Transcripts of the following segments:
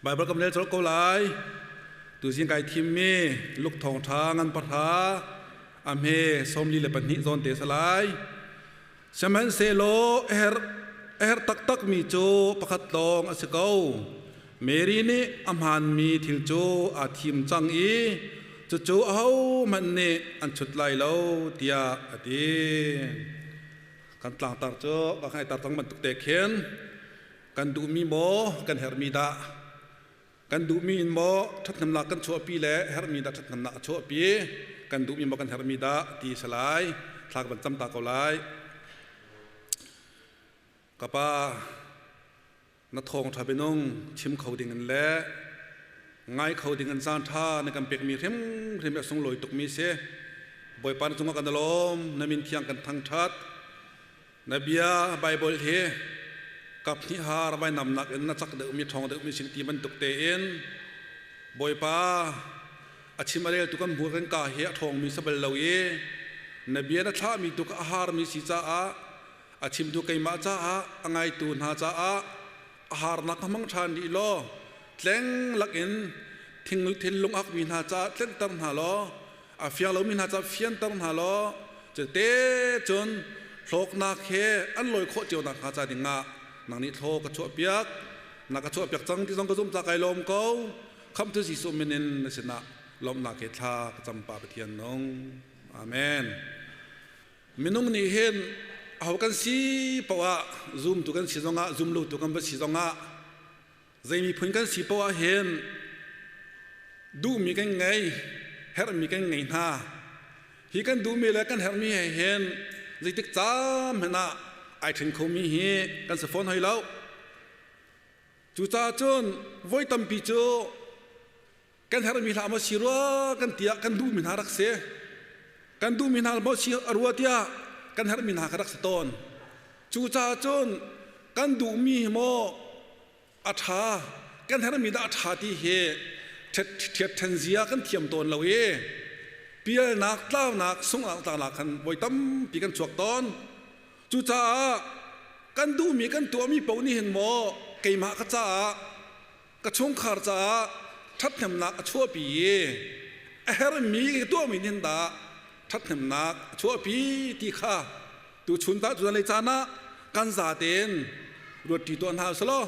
Baibal kan rel colh ko lai. Tuzing kai thimmi Luke thawngṭha ngan pahra a hme 42 zawn te salai. Sihmanhsehlaw a herh taktakmi cu pakhat lawng a si ko. Mary nih a hmaanmi thil cu aa thim cang i cucu ahohmanh nih an chut lai lo tiah a ti. Kan tlangtar cu ka ngai tar cang bantuk te khin kan duhmi maw kan herhmi dah? Kan duhmi in maw ṭhathnemnak kan chuahpi le herhmi dah ṭhathnemnak a chuahpi? Kan duhmi maw kan herhmi dah ti a si lai. Thla ka van cam ta ko lai. Ka pa, na thawngṭha bianung chim kho ding in le ngai kho ding in caan ṭha na kan pekmi hrimhrim a sunglawi tukmi si. Bawipa na cungah kan i lawm, na min thiang kan thangṭhat. Na bia Baibal hi kaphnih har vainamnak in na cak deuhmi ṭhawng deuhmi sin ti bantuk tein Bawipa a chim a reltu kan hmur kan ka hi a ṭhawngmi si bal lo i na bia na thlahmi tu kha a harmi si caah a chimtu keimah caah a ngaitu hna caah a harnak kha hmang ṭhan rih law tleng lakin thinlung akmi hna caah tlenhter hna law a fiang lomi hna caah fianter hna law cute cun hlawknak he an lawi khawh cio nakhnga ca dingah nang nih thlaw ka chuahpiak na ka chuahpiak cang ti zong ka zumh ca kai lawm ko. Khamhtu Jesuh min in na sinah lawmhnak he thla ka cam, Pa Pathian nung. Amen. Minung nih hin aho kan si poah, zumtu kan si zongah, zumlotu kan va si zongah, zei miphun kan si poah hin duhmi kan ngei, herhmi kan ngei hna. Hi kan duhmi le kan herhmi he hin zeitik caan hmanh ah ai ṭhen khomi hi kan si fawn hoi lo. Cucaah cun voi tampi cu kan herhmi hlah maw si rua kan tiah kan duhmi hna rak si, kan duhmi hna maw si rua tiah kan herhmi hna kha rak si tawn. Cucaah cun kan duhmi hi maw a ṭha, kan herhmi dah a ṭha ti hi ṭhiat zia kan thiam tawn lo i pialnak, tlaunak, sunghnak, tlaunak khan voi tampi kan chuak tawn. Cucaah kan duhmi, kan tuahmi paoh nih hin maw keimah ka caah, ka chungkhar caah ṭhathnemnak a chuahpi i a hermi ka tuahmi nih hin dah ṭhathnemnak a chuahpi ti kha tuchun tah cun lei caan ah kan zatein ruatṭi tuah hna usih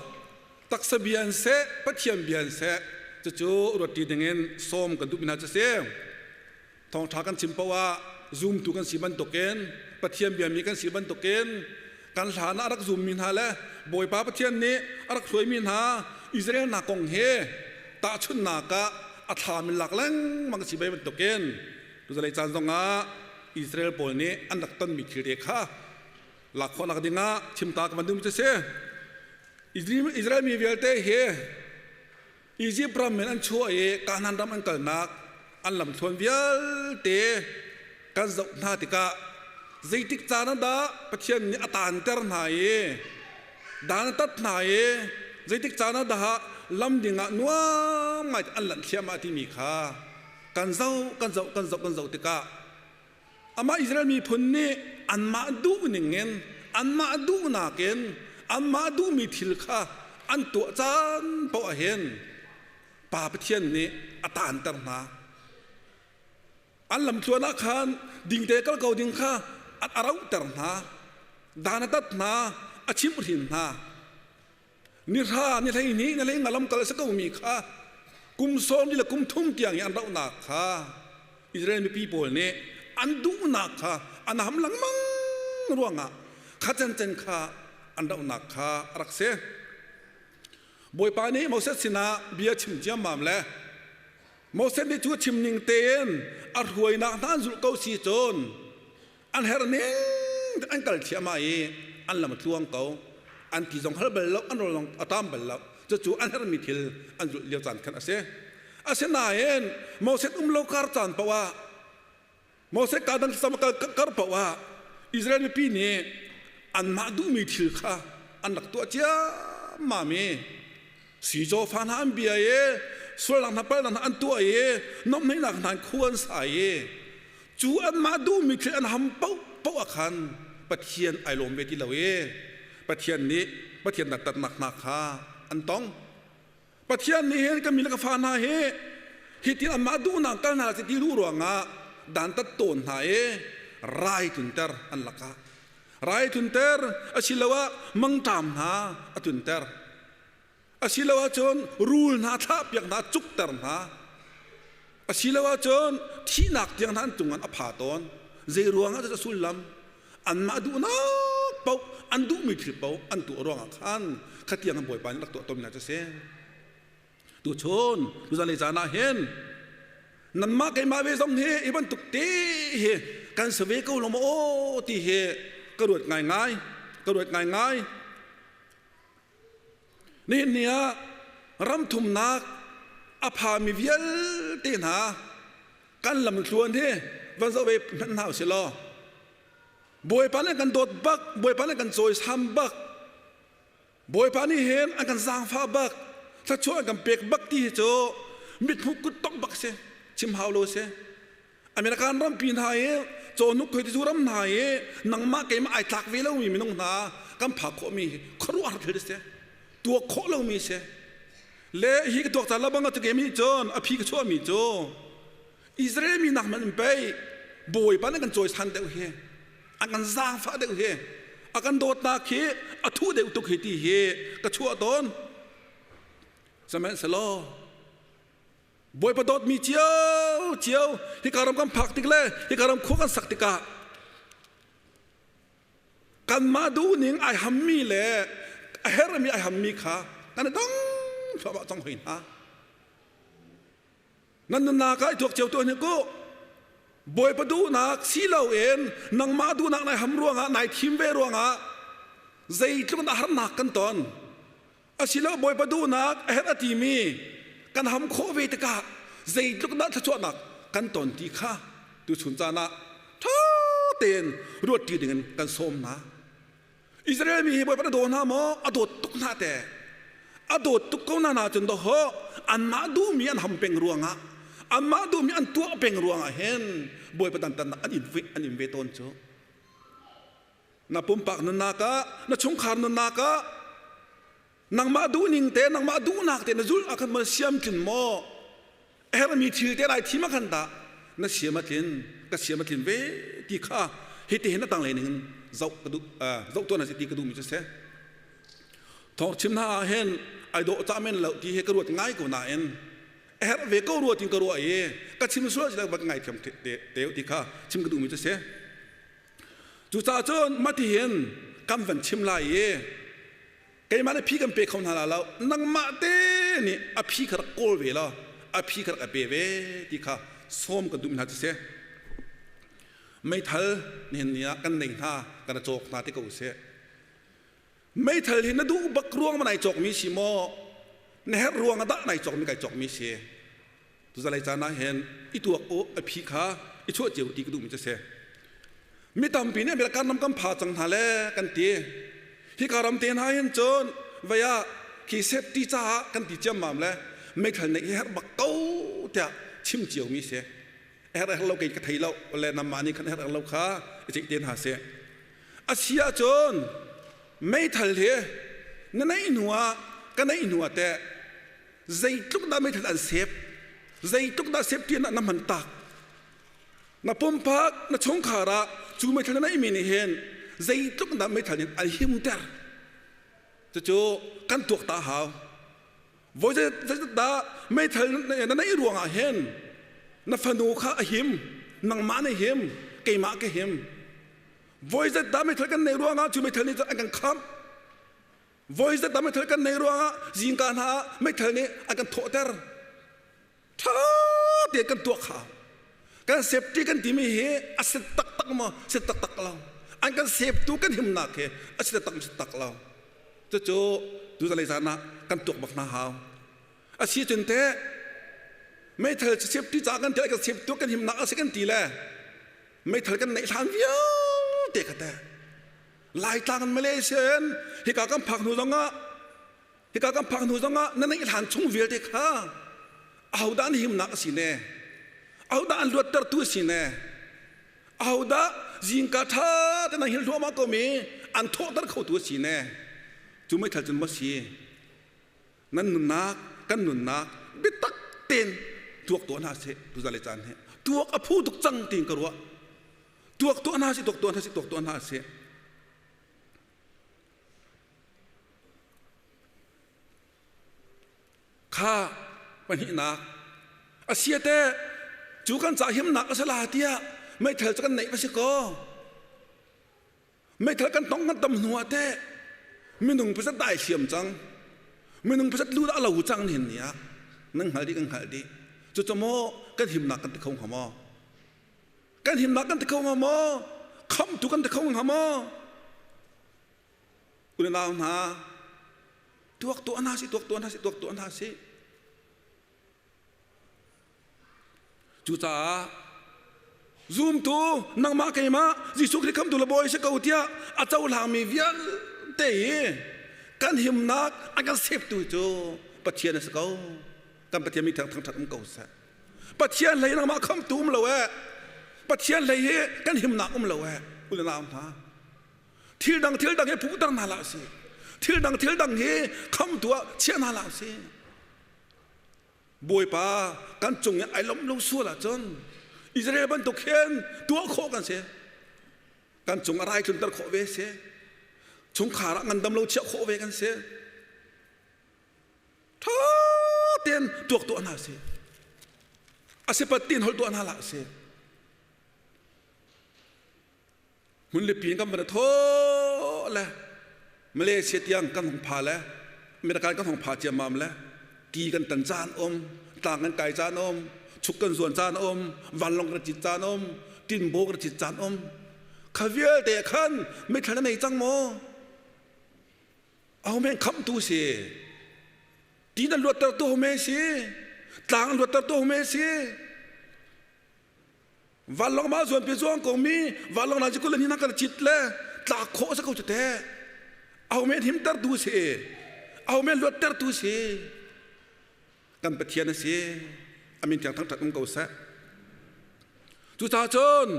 taksa bia in seh, Pathian bia in seh, cucu ruatṭi dingin sawm kan duhmi hna cu a si. Thawngṭha kan chim paoh ah zumtu kan si bantukin, Pathian biami kan si bantukin, kan hlan ah a rak zummi hna le Bawipa Pathian nih a rak hruaimi hna Israel hna kong hi tahchunhnak ah a thlam in lak lengmang si ve bantukin tuzalei caan zongah Israel pawl nih an rak tonmi thil te kha lak khawhnak dingah chimta ka van duhmi cu si. Israel mi vialte hi Izipt ram in an chuah i Kanaan ram an kalnak an lamthluan vialte kan zoh hna tikah zeitik caan ah dah Pathian nih a taanter hna i dan a tat hna i zeitik caan ah dah lam ding ah nuam ngai an lanh thliahmah timi kha kan zoh kan zoh kan zoh kan zoh tikah amah Israel miphun nih anmah duh ning in, anmah duhnak in, anmah duhmi thil kha an tuah caan paoh ah hin Pa Pathian nih a taanter hna. An lamtluan ah khan dingte kal ko ding kha a rauhter hna, dan a tat hna, a chimhhrin hna. Ni hra, ni 12, ni 15 lam kal a si komi kha kum sawm le kum thum tiang i an rauhnak kha Israel mipi pawl nih an duhnak kha an ham lengmang ruangah kha cancen kha an rauhnak kha a rak si. Bawipa nih Moses sinah bia chim ciammam le Moses nih cu chim ning tein a hruainak hna an zulh ko si cun an herh ning an kal thliahmah i an lam a tluang ko. An ti zong hal bal lo, an rawl zong a tam bal lo. Cucu an herhmi thil an zulh lio caan khan a si. Asinain Moses um lo kar caan paoh ah, Moses ka dang sam kal kar paoh ah Israel mipi nih anmah duhmi thil kha an rak tuah ciammam i sicaw fa hna an bia i sualnak hna palnak hna an tuah i nomhneihnak hna in khua an sa i cu anmah duhmi thil an ham paohpaoh ah khan Pathian ai lawm ve ti lo i Pathian nih Pathian dantatnak hna kha an tong. Pathian nih hin kan mi le ka fa hna hi hi tin anmah duhnak kal hna si ti duh ruangah dantat tawn hna i rai tlunter an lakah rai tlunter asiloah mangṭam hna a tlunter asiloah cun rul hna thlahpiak hna cukter hna asiloah cun thihnak tiang hna an cungah a pha tawn. Zei ruangah a sullam? Anmah duhnak paoh, an duhmi thil paoh an tuah ruangah khan khatiang an Bawipa nih rak tuah tawnmi hna cu a si. Tuchun tuzanlei caan ah hin nanmah keimah ve zong hi hi bantuk te hi kan si ve ko lo maw aw ti hi ka ruat ngaingai, ka ruat ngaingai. Nihin ni ah ram thumnak a phami vialte hna kan lamthluan hi van zoh ve hmanh hna usih law Bawipa nih kan dawt bak, Bawipa nih kan cawisam bak, Bawipa nih hin an kan zaangfah bak, thluachuah an kan pek bak ti hi cu mithmuh kut tongh bak si, chim hau lo si. American rampi hna i cawhnuk khuaitizu ram hna i nangmah keimah ai tlak ve lomi minung hna kan phak khawhmi hi khuaruahhar thil si, tuak khawh lomi si. Le hi ka tuak caan lo bang a mi cun a phi ka chuahmi cu Israel mi nak hmanh in pei Bawipa nih kan cawisan deuh hi, an kan zaangfah deuh hi, a kan dawtnak hi a thuh deuh tuk hi ti hi ka chuah tawn. Sihmanhsehlaw Bawipa dawtmi cio cio hika ram kan phak tik le hika ram khua kan sak tikah kanmah duhning ai hammi le a hermi ai hammi kha kan i dang thluahmah cang hoi hna. Nan nunnak ah i tuak cio tuah hnik u. Bawipa duhnak si loin nangmah duhnak nai ham ruangah nai thim ve ruangah zeitluk in harnak kan ton. Asilo Bawipa duhnak a herh a timi kan ham khawh ve tikah zeitluk dah thluachuahnak kan ton ti kha tuchun caan ah ṭha tein ruat ṭi dingin kan sawm hna. Israel mi hi Bawipa na daw hna maw? A dawt tuk hna te. A dawt tuk ko na na cun dawh anmah duhmi an ham peng ruangah, anmah duhmi an tuah peng ruangah hin Bawipa dantatnak an in ve tawn cu. Na pumpak nunnak ah, na chungkhar nunnak ah, nangmah duhning te, nangmah duhnak te na zulh ah khan maw siam tlin maw? A herhmi thil te lai thim ah khan dah na siam a tlin, ka siam a tlin ve ti kha hitihin a tanglei ning in zoh ka duh, zoh tuan a si ti ka duhmi cu si. Thawng chim hna ah hin ai dawh cah men lo ti hi ka ruat ngai ko nain a herh ve ko rua tin ka ruah i ka chim sual si va ka ngaithiam te te ti kha chim ka duhmi cu si. Cucaah cun matihin kan van chim lai i keimah nih phi kan pe kho hna la lo, nangmah te nih a phi kha rak kawl ve law a phi kha rak pe ve ti kha sawm kan duh hna cu si. Meithal nihin ni ah kan nei hna, kan cawk hna ti ko sih. Meithal hi na duh bak ruang ma nai cawkmi si maw, na herh ruang ah dah nai cawkmi kai cawkmi si? Tuzalei caan ah hin i tuak u, a phi kha i chuah cio ti ka duhmi cu si. Mi tampi nih American ram kan pha cang hna le kan ti. Hika ram te hna hin cun vei ah khi safety caah kan ti ciammam le meithal neih hi herh bak ko tiah chim ciomi si. Herh herh lo kei ka thei lo le namah nih khan herh herh lo kha i ceih te hna sih. A si ahcun meithal hi na neih hnu ah ka neih hnu ah teh zeitluk dah meithal an sep, zeitluk dah safety na hman tak, na pumpak na chungkhar ah cu meithal na neihmi nih hin zeitluk dah meithal nih an himter, cucu kan tuak ta hau. Voi zeitluk dah meithal na neih ruangah hin na fanu kha a him, nangmah na him, keimah ka him. Voi zat dah meithal kan neih ruangah cu meithal nih an kan khamh. Voi zat dah meithal kan neih ruangah zingka hna ah meithal nih an kan thawhter. Ṭha tein kan tuah kha. Kan safety kan timi hi a si taktak maw? Si taktak lo. An kan save tu kan himnak hi a si taktak si tak lo. Cucu tuzalei zan ah kan tuak bak hna hau. A si cun teh meithal safety ca kan ti kan save tu kan himnak a si kan ti le meithal kan neih hlan vialte kha teh Laitlang in Malaysia in hika kan phak hnu zongah, hika kan phak hnu zongah na neih hlan chung vialte kha ahodah an himnak a si ne, ahodah an luattertu a si ne, ahodah zingka ṭha te nan hil hluahmah komi an thawhter khotu a si ne, cu meithal cun maw si? Nan nunnak. kan nunnak biatak tein tuak tuah hna sih tuzan le caan hi tuak a phu tuk cang tiin ka ruah. Tuak tuah hna sih, tuak tuah hna sih, tuak tuah hna sih. Kha pahnihnak a sia te cu kan ca himnak a si la tiah meithal cu kan neih va si kaw meithal kan tong kan tam hnu ah teh minung pasat dai hliam cang minung pasat lu dah lo cang nihin ni ah nan hngal dih kan hngalh dih cucu maw kan himnak kan ti kho hnga maw kan himnak kan ti kho hnga maw khamtu kan ti kho hnga maw unau hna tuak tuah hna si tuak tuah hna si tuak tuah hna si Cucaah zumtu nangmah keimah Jesuh Khrih khamtu le bawi si ko tiah a cohlangmi vialte hi kan himnak a kan septu cu Pathian a si ko. Kan Pathian mi thangthat um ko seh. Pathian hlei nangmah khamtu um lo eh. Pathian hlei hi kan himnak um lo eh. U le nau hna. Thil dang thil dang hi phuhter hna hlah si. Thil dang thil dang hi khamtu ah chia hna hlah si. Bawipa kan cung i ai lawmh lo sual ahcun Israel bantuk hin tuah khawh kan si. Kan cung a rai tlunter khawh ve si. Chungkhar ah ngandam lo chiah khawh ve kan si. Ṭha tein tuak tuah hna si. A si pat tin holh tuah hna hlah si. Hmunlipi in kan van i thawh le Malaysia tiang kan hung pha le America kan hung pha ciammam le ti kan tan caan um, tlang kan kai caan um, chuk kan zuan caan um, vanlawng kan cit caan um, tinbo kan cit caan um. Kha vialte khan meithal na nei cang maw? Aho men khamtu si? Ti na luattertu ho men si? Tlang an luattertu ho men si? Vanlawng ma zuan pi zuang ko mi vanlawng na kul ni na kan cit le tlak khawh sa ko cu te aho men himter tu si aho men luatter tu si kan pathian a si amin thiang thangthat um ko seh cucaah cun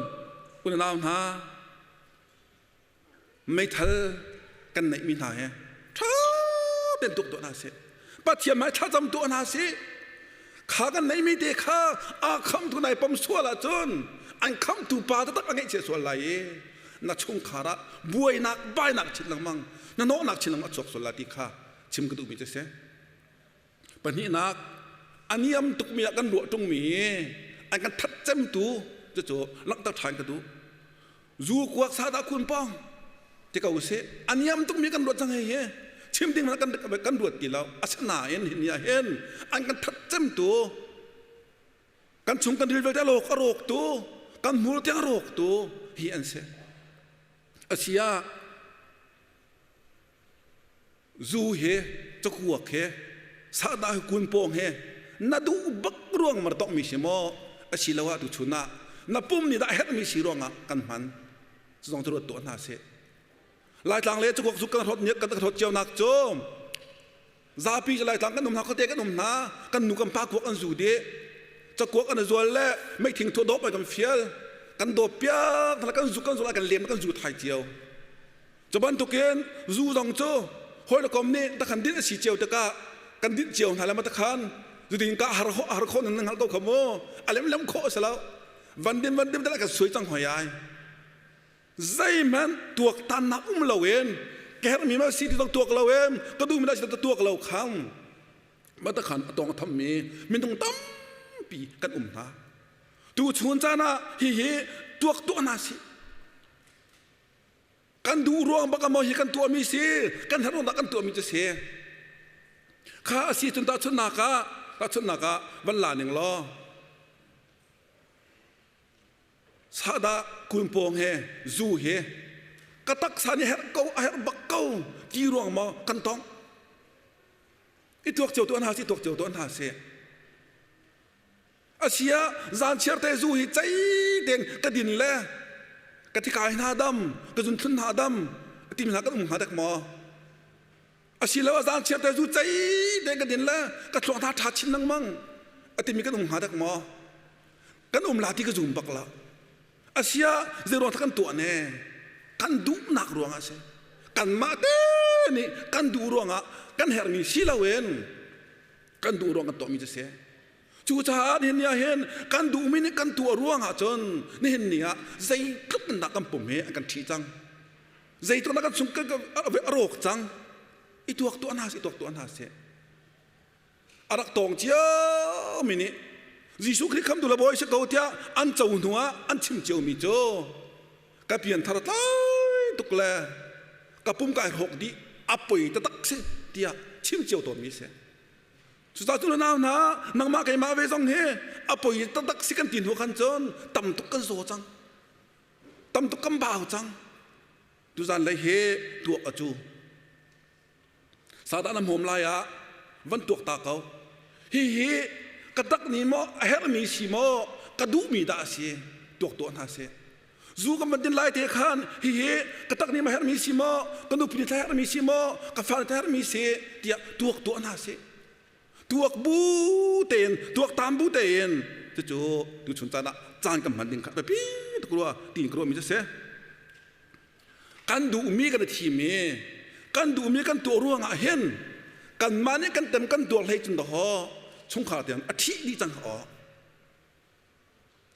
unau hna Meithal kan neihmi hna he ṭha tein tuk tuah hna sih. Pathian hmai thlacam tuah hna sih. Kha kan neihmi te kha aa khamtu nai pom sual ahcun an khamtu pa taktak a ngeihchia sual lai i na chungkhar ah buainak bainak chin lengmang na nawhnak chin lengmang a chuak sual lai ti kha chim ka duhmi cu a si. Pahnihnak, a niam tukmi ah kan ruah ṭungmi hi an kan that cemtu cucu langhter ṭhan ka duh. Zu kuak sahdah khun pawng ti ko usih. A niam tukmi kan ruat cang hei hi. Chim ding kan, kan ruat ti lo. Asinain hi ni ah hin an kan that cemtu kan chung kan ril vialte a rawk a rawktu kan hmur tiang a rawktu hi an si. Asia Zu he cakuak he sahdah he kunpawng he na duh bak ruang mar tongmi si maw asiloah tuchun ah na pum nih dah a herhmi si ruangah kan hman zong cu ruat tuah hna sih. Laitlang le cakuak zu kan hrawt kan hrawt cio nak cu zapi cu Laitlang kan um hna khuate kan um hna kan nu kan pa kuak an zu dih cakuak an zual le meithing thua dawp ai kan fial kan dawp piak kan zu kan zu kan lem kan zu thai cio. Cu bantukin zu zong cu hawi le kom nih takhan din a si cio tikah kan dinh cio hna le ma takhan zudin ka har har khawh nan hngal ko kha mu a lem lem khawh a si lo van din van din kan suai cang hoi ai zeihmanh tuaktannak um loin ka herhmi ma si ti zong tuak lo em ka duhmi dah si ti tuak lo khang ma takhan a tong a thammi minung tampi kan um hna tu chun caan ah hihi tuak tuah hna si Kan duh ruang bak maw hi kan tuahmi si kan herh ruang dah kan tuahmi cu si kha a si cun tahchunhnak ah tahchunhnak ah van la ning law sahdah kunpawng he zu he ka taksa nih herh ko a herh bak ko ti ruang maw kan tong i tuak cio tu an ha si tuak cio tu an ha si Asia zan chiar te zu hi cei tein ka din le ka thikai hna dam ka zunthlun hna dam timi hna kan um hnga dek maw asilo a zan chiar te zu cei tein ka din le ka thluak hna ṭha chin lengmang atimi kan um hnga dek maw kan um la ti ka zum bak la asia zei ruang kan tuah ne kan duhnak ruangah si kanmah te nih kan duh ruangah kan herhmi si loin. Kan duh ruang kan tuahmi cu si. Cucaah nihin ni ah hin kan duhmi nih kan tuah ruang ah cun nihin ni ah zeitluk in dah kan pum hi an kan ṭhi cang. Zeitluk dah kan chung kan a rawk cang. I tuak tuah hna sih, i tuak tuah hna sih. A rak tawng ciami nih Jesuh Khrih khamtu le Bawi si ko tiah an co hnu ah an chim ciomi cu ka pianthar tlai tuk le ka pum kai hrawk dih a poi taktak si tiah chim cio tawnmi si. Cucaah cu nau hna nangmah keimah ve zong hi a poi taktak si kan ti hnu khan cun tam tuk kan zaw cang. Tam tuk kan bau cang. Tuzan lei hi tuak a cu. Satan a hmawm lai ah van tuak ta ko. Hihi ka tak ni maw a herhmi si maw ka duhmi dah a si tuak tuah hna sih. Zu kan van din lai te khan hihi ka tak nih ma herhmi si maw ka nupi nih herhmi si maw ka fa nih herhmi si tiah tuak tuah hna sih. Tuak bu tein tuak tam bu tein cucu tuchun caan ah caan kan hman ding kha biapi tuk rua tiin ka ruahmi cu si. Kan duhmi kan i thim i kan duhmi kan tuah ruangah hin kanmah nih kan tem kan tuar hlei cun dawh chungkhar tiang a thih dih cang aw.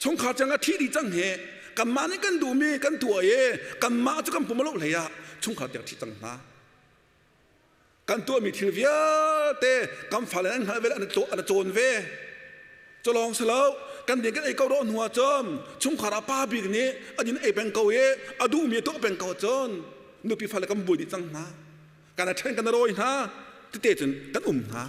Chungkhar tiang a thih dih cang hi kanmah nih kan duhmi kan tuah i kanmah cu kan pum a loh hlei ah chungkhar tiang thih cang hna. Kan tuahmi thil vialte kan fale an hngalh ve an an cawn ve. Culawng si lo kan din kan ei ko rawh hnu ah cun chungkhar ah pa bik nih a din ei peng ko i a duhmi a tuah peng ko cun nupi fale kan buai dih cang hna. Kan a ṭhen kan a rawi hna tete cun kan um hna.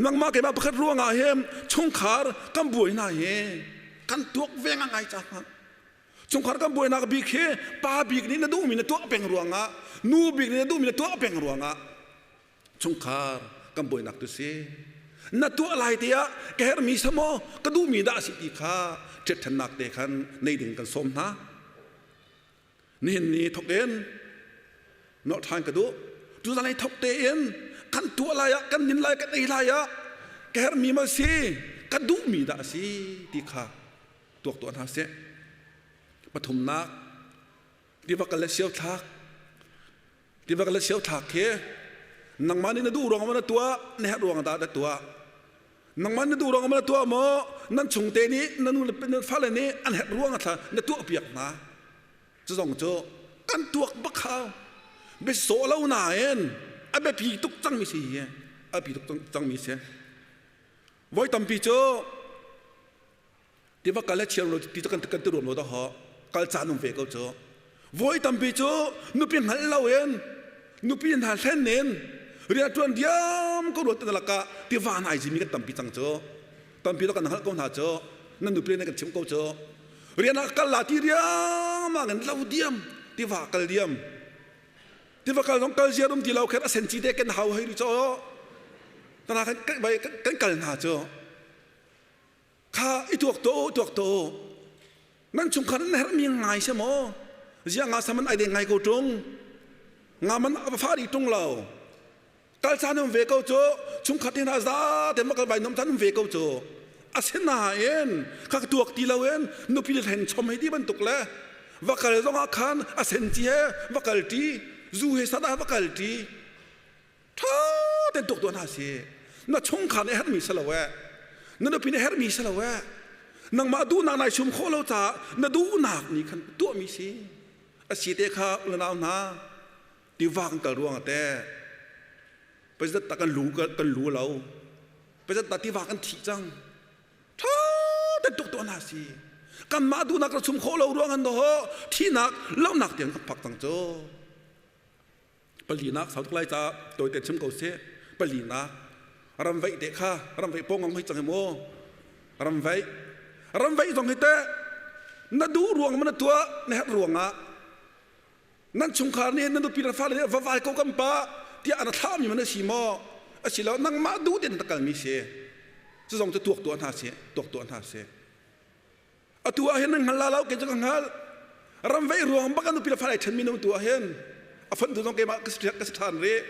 Nangmah keimah pakhat ruangah hin chungkhar kan buai hna hi kan tuak ve ngai ca hna. Chungkhar kan buainak bik hi pa bik nih na duhmi na tuah peng ruangah nu bik nih na duhmi na tuah peng ruangah chungkhar kan buainak tu si. Na tuah lai te ah ka herhmi sa maw ka duhmi dah a si ti kha ṭhiatṭhannak te khan nei ding kan sawm hna. Nihin ni thok in nolh ṭhan ka duh. Tuzan ei thok tein kan tuah lai ah kan nin lai kan ei lai ah ka herhmi ma si ka duhmi dah a si ti kha tuak tuah hna seh. Pathumnak tiva kal le sio thlak tiva kal le sio thlak khi nangmah nih na duh ruang ma na tuah na herh ruang dah na tuah nangmah na duh ruang ma na tuah maw nan chungte nih na nu le na fale nih an herh ruang thla na tuah piak hna cu zong cu kan tuak bak hau biasawh lo nain a biapi tuk cangmi si hi a biapi tuk cangmi si voi tampi cu tiva kal le chiar lo ti cu kan kan ti ruam lo dah ho kal caan um ve ko cu voi tampi cu nupi hngal lo in nupi hna hlen in rian tuan diam ko ruat na lakah tiva nai zimi kan tampi cang cu tampi lo kan hngalh ko hna cu nan nupi ne kan chim ko cu rian ah kal la ti riangmang in lo diam tiva kal diam tiva kal zong kal ziar um ti lo kher a sen ci te kan hau hei ri cho tana kan kan kal hna cu Kha i tuak to tuak to nan chungkhar nan herhmi ngai se maw zia nga saman ai de ngai ko tung nga man a fa ri tung lo kal caan um ve ko cu chungkhat te hna za te ma kal vai nom caan um ve ko cu asinain kha tuak ti lo in nupi le hlen chom hei ti bantuk le va kal zong ah khan a sen ci he va kal ṭi zu he sada va kal ṭi Ṭha tein tuak tuah hna si. Na chungkhar nih a herhmi si lo eh. Na nupi nih a herhmi si lo eh. Nangmah duhnak nai sum khawh lo caah na duhnak nih khan tuahmi si. A si te kha unau hna tiva kan kal ruang te pazat ta kan lu kan lu lo pazat ta tiva kan thih cang ṭha tein tuk tuah hna si kanmah duhnak kan sum khawh lo ruang an ho thihnak lohnak tiang kan phak cang cu Palinak sau tuk lai ca tawite chim ko seh. Palinak ramvaih te kha ramvaih pawng ang hoi cang mu. Ramvaih ramvaih zong hi teh na duh ruang ma na tuah na herh ruang ah nan chungkhar nih nan nupi le fale nih va vai ko kan pa tiah an thlah mi man a si maw asilo nangmah duh tein na kalmi si cu zong cu tuak tuah hna sih tuak tuah hna sih Atu ah hin nan hngal la lo kei cu ka hngal. Ram vei ruang bak an nupi le fale ṭhenmi na tu ah hin a fonh tu zong keimah ka si ka si ṭhan rih.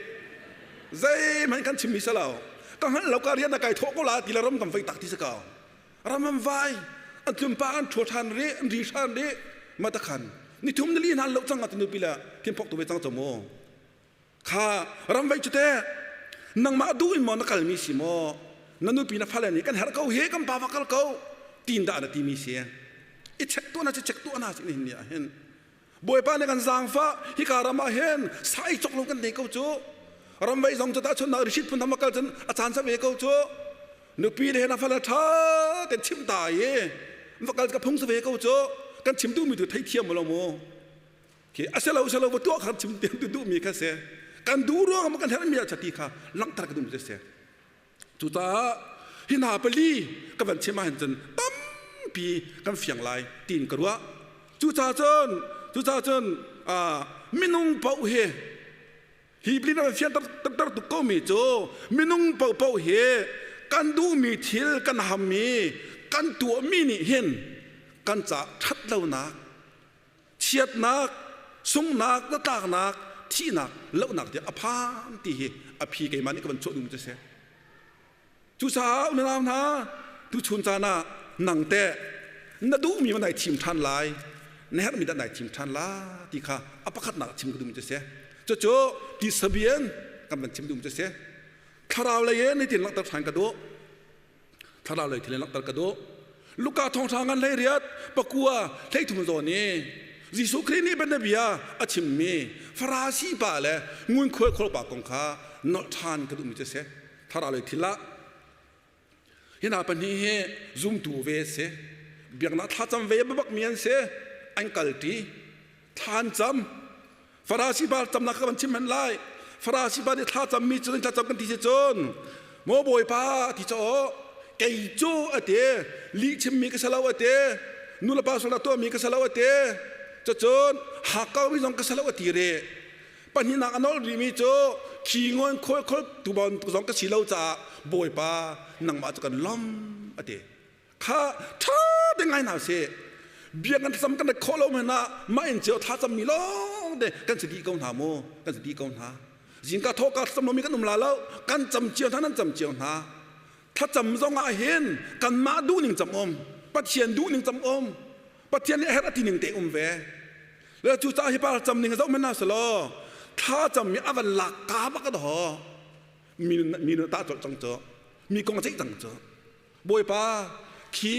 Zeihmanh kan chimmi si lo. Ka hngalh lo ka rian na kai thawh ko la ti le ram kan vei tak ti si ko. Ram an vai an tlumpa an ṭhua ṭhan rih an ri ṭhan rih ma ta khan nithum nili hna lo cang atu nupi le thinphok tu ve cang cu mu. Kha ram vei cu teh nangmah duh in maw na kalmi si maw? Na nupi na fale nih kan herh ko hi kan pa va kal ko tin dah na timi si. I check tuah na si check tuah na si nihin ni ah hin. Bawipa nih kan zaangfah hika ram ah hin sai cok lo kan nei ko cu. Ramvei zong cu tahchunhnak rishit phun tham a kal cun a caan sa ve ko cu. Nupi le na fale ṭha ten chim ta i va kal ka phung sa ve ko cu. Kan chim duhmi tu theithiam lo mu. Khi a si lo si lo va tuah kha chim tiang tu duhmi kha si. Kan duh ruang ah kan herhmi ah chati kha langhter ka duhmi cu si. Cucaah hi hna pali ka van chim ahhin cun tampi kan fiang lai tiin ka ruah. Cucaah cun cucaah cun minung paoh hi hi pali na van fianter ter tuk komi cu minung paohpaoh hi kan duhmi thil kan hammi kan tuahmi nih hin kan caah ṭhatlonak chiatnak, sunghnak, zatlaknak, thihnak, lohnak tiah a phan ti hi a phi keimah nih ka van chuah duhmi cu a si. Cucaah unau hna, tuchun caan ah nang teh na duhmi ma nai thim ṭhan lai, na herhmi dah nai thim ṭhan la ti kha a pakhatnak chim ka duhmi cu a si. Cucu tisabian kan van chim duhmi cu a si. Thlarau lei in hitin langhter ṭhan ka duh. Thlarau lei thil in langhter ka duh. Luka thawngṭha ngan 18 pakua 13 zawn i Jesuh Khrih nih bianabia a chimmi Farasi pa le ngunkhuai khawl pa kong kha nolh ṭhan ka duhmi cu a si. Thlarau lei thil ah hi hna pahnih hi zumtu ve a si. Biaknak thlacam ve bakmi an si. An kalṭi. Thla an cam. Farasi pa camnak ka van chim hen lai. Farasi pa nih thla cammi cu thlacam kan ti si cun maw Bawipa ti caw kei cu a ti lih chimmi ka si lo a ti nulepa sual tuahmi ka si lo a ti cucun hakkaumi zong ka si lo a ti rih pahnihnak a nolh rihmi cu khi ngawn khawl khawl tu zong ka si lo caah Bawipa nangmah cu kan lawm a ti Kha ṭha te ngai hna sih. Bia kan thlacam kan rat khawh lo hmanh ah mah in cio thlacam mi lawng te kan si dih ko hna mu kan si dih ko hna. Zingka thawhka thlacam lomi kan um la lo kan cam cio hna nan cam cio hna. Thlacam zong ah hin kanmah duhning cam um Pathian duhning cam um Pathian nih a herh a ti ning te um ve. Le cucaah hi pa cam ning zoh hmanh hna selaw thla cam mi a van lak ka bak a daw mi mi nu ta colh cang cu mi kong a ceih cang cu Bawipa khi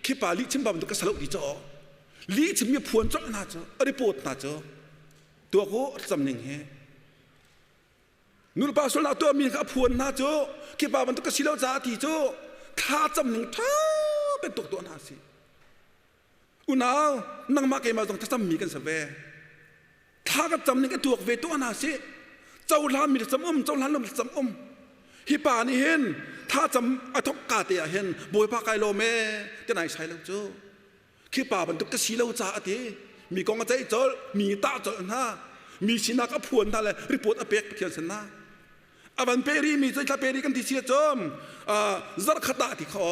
khi pa lih chim bantuk ka salo ti caw lih chim mi phuan colh hna cu a report hna cu tuak u cam ning hi nulepa sualnak tuah mi kha a phuan hna cu khi pa bantuk ka si lo caah ti cu thla cam ning ṭha bantuk tuah hna si Unau, nangmah keimah zong thlacam mi kan si ve. Thla kan cam ning ka tuak ve tuah hna sih. Cohlan mi thlacam um, cohlan lo thlacam um. Hi pa nih hin thlacam a thok ka te ah hin Bawipa kai lawm e ti nai sai lo cu. Khi pa bantuk ka si lo ca a ti. Mi kong a ceih colh, mi tah colh hna. Mi sinak a phuan hna le report a pek Pathian sin ah. A van pe rih mi cu thla pe rih kan ti si cun zarkhat ah ti kho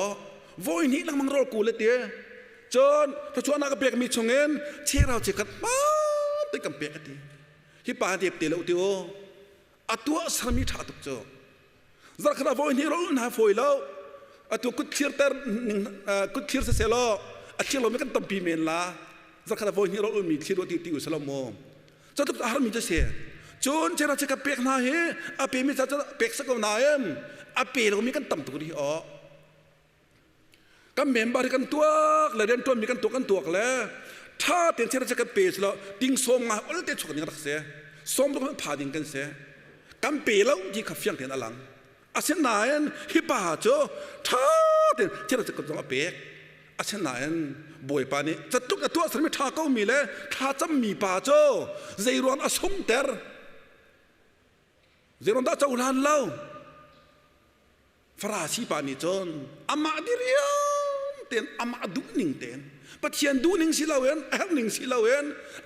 voi hnih lengmang rawl kul ti cun thluachuahnak a pekmi chungin cherau chikhat te kan pek ati hi pa dep te lo ti u a tuah sermi ṭha tuk cu zarkhat ah voi hnih rawl hna fawi lo atu kut thlir ter kut thlir siselaw a thlir lomi kan tampi men la zarkhat ah voi hnih rawl mi thlir ti ti u selaw mu Catluk a harmi cu si. Cun chera che ka pek hna hi a pemi ca cu pek sa ko nain a pe lomi kan tam tuk rih aw. Kan member hi kan tuak le riantuanmi kan tuak kan tuak le tha tein chera che kan pe silo ting sawm nga ol te chuak ding rak si. Sawm ruk pha ding kan si. Kan pe lo ti kha fiang tein a lang. Asinain hi pa cu ṭha tein thil a zong a pek. Asinain Bawipa nih catluk a tuah sermi ṭha komi le thlacammi pa cu zeiruang a sungter? Zeiruang dah cohlan lo? Farasi pa nih cun amah diriam tein amah duhning tein Pathian duhning si loin a herhning si loin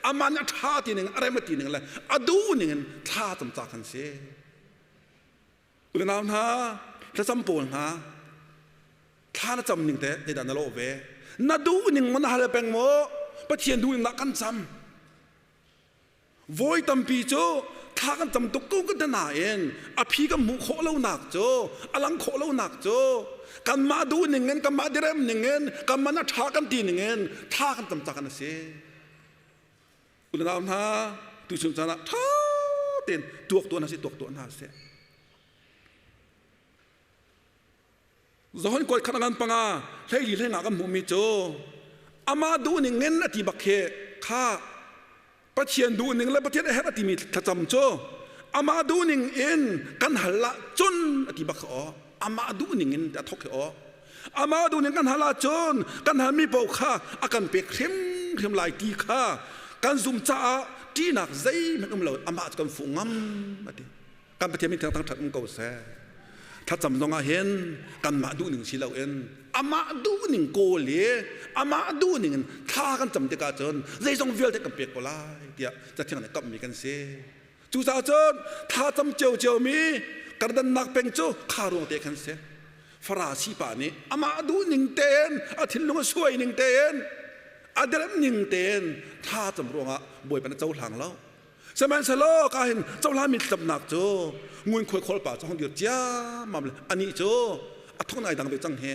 amah nih a ṭha ti ning a rem a ti ning le a duhning in thla cam ca kan si. Unau hna, thlacam pawl hna, thla na cam ning teh zeidah na lawh ve? Na duh ning maw na hal peng maw? Pathian duh ning dah kan cam. Voi tampi cu thla kan cam tuk ko kan ti nain a phi kan hmuh khawh lonak cu a lang khawh lonak cu kanmah duh ning in kanmah direm ning in kanmah na ṭha kan ti ning in thla kan cam ca kan a si. Unau hna, tuchun caan ah ṭha tein tuak tuah hna sih, tuak tuah hna sih. Johan kuat khat ngan panga hleili hlei nga kan hmuhmi cu amah duhning in a ti bak khi kha Pathian duhning le Pathian a herh a timi thlacam cu amah duhning in kan hal ah cun a ti bak aw amah duhning in a thok hi aw amah duhning kan hal ahcun kan halmi paoh kha a kan pek hrimhrim lai ti kha kan zum caah ṭihnak zeihmanh um lo amah cu kan fuh ngam a ti. Kan Pathian min thang thangṭhat um ko seh. Thlacam zong ah hin kanmah duhning si loin amah duhning kawl i amah duhning in thla kan cam tikah cun zeizong vialte kan pek ko lai tiah Cathiang nih kamhmi kan si. Cucaah cun thla cam ciocio mi kardannak peng cu kha ruang te khan si. Farasi pa nih amah duhning tein a thinlung a suai ning tein a derem ning tein thla cam ruangah Bawipa na cohlang lo. Sihmanhsehlaw ka hin cohlami thlacamnak cu ngunkhuai khawlpa cu hong dir ciammam le anih cu a thong ai dang ve cang hi.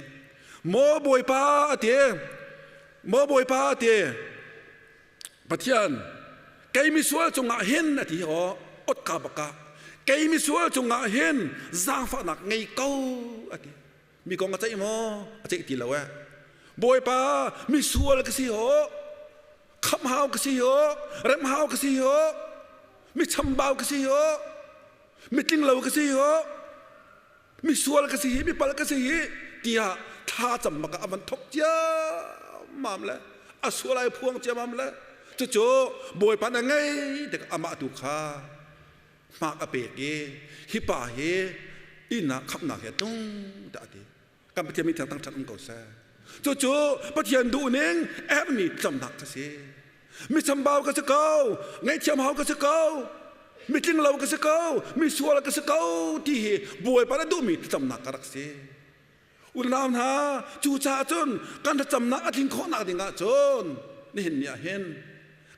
Maw Bawipa a ti, maw Bawipa a ti, Pathian kei misual cungah hin a ti aw otka baka kei misual cungah hin zaangfahnak ngei ko a ti. Mi kong a ceih maw? A ceih ti lo eh. Bawipa misual ka si ho khamh hau ka si ho rem hau ka si ho mi chambau ka si ho mitling lo ka si ho misual ka si hi mi pal ka si hi tiah thla cam bak ah a van thok ciammam le a sual ai phuang ciammam le cucu bawipa na ngei tik amah tu kha hmak a pek i hi pa hi inn ah khamhnak he tlung tiah a ti. Kan Pathian mi thiang thangṭhat um ko seh. Cucu Pathian duhning herhmi tlamnak ka si. Mi chambau ka si ko, ngaihthiam hau ka si ko, mi tlinglo ka si ko, mi sual ka si ko ti hi Bawipa na duhmi thlacamnak ka rak si. Unau hna, cucaah cun kan thlacamnak a tlin khawhnak ding ah cun nihin ni ah hin